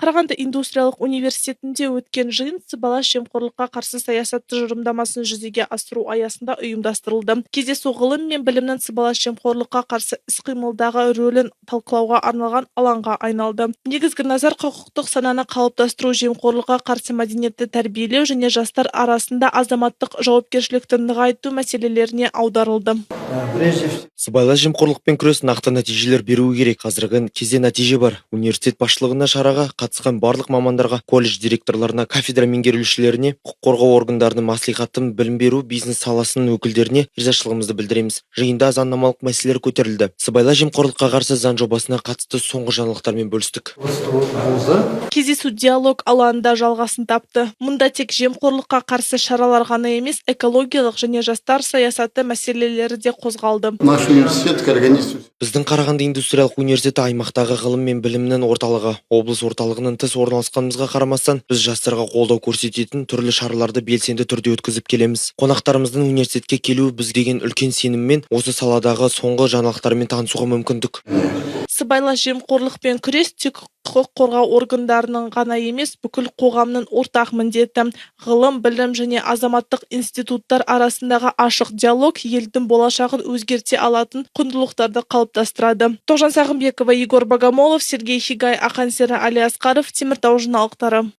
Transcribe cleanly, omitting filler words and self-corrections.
Қарағанды индустриялық университетінде өткен жиын сыбайлас жемқорлыққа қарсы саясат тұжырымдамасын жүзеге асыру аясында ұйымдастырылды. Кездесу ғылым мен білімнің сыбайлас жемқорлыққа қарсы іс-қимылдағы рөлін талқылауға арналған алаңға айналды. Негізгі назар құқықтық сананы қалыптастыру, жемқорлыққа қарсы мәдениетті тәрбиелеу және жастар арасында азаматтық жауапкершілікті нығайту мәселелеріне аударылды. Прежде всего, Сыбайлас жемқорлықпен күрес нақты нәтижелер беруі керек. Қазіргі кезде нәтиже бар. Университет басшылығына, шараға қатысқан барлық мамандарға, колледж директорларына, кафедра меңгерушілеріне, құқық қорғау органдарының, мәслихаттың, білім беру, бизнес саласының өкілдеріне ризашылығымызды білдіреміз. Жиында заңнамалық мәселелер көтерілді. Сыбайлас жемқорлыққа қарсы заң жобасына қатысты соңғы жаңалықтармен бөлістік. Вуза. Кездесу диалог алаңында жалғасын тапты. Мұнда тек жемқорлыққа қарсы шаралар ғана емес, экологиялық және жастар саясаты мәселелері де қозғалды. Наш университет, Карагандинский Біздің Қарағанды индустриялық университеті – аймақтағы ғылым мен білімнің орталығы. Облыс орталығынан тыс орналасқанымызға қарамастан, біз жастарға қолдау көрсететін түрлі шараларды белсенді түрде өткізіп келеміз. Қонақтарымыздың университетке келуі бізге деген үлкен сеніммен осы саладағы соңғы жаңалықтармен танысуға мүмкіндік. Сыбайлас жемқорлықпен күрес тек құқық қорғау органдарының ғана емес, бүкіл қоғамның ортақ міндеті. Ғылым, білім және азаматтық институттар арасындағы ашық диалог елдің болашағын өзгерте алатын құндылықтарды қалыптастырады. Тоғжан Сағынбекова, Егор Богомолов, Сергей Хигай, Ақан Сері, Али Асқаров, Теміртау жаңалықтары.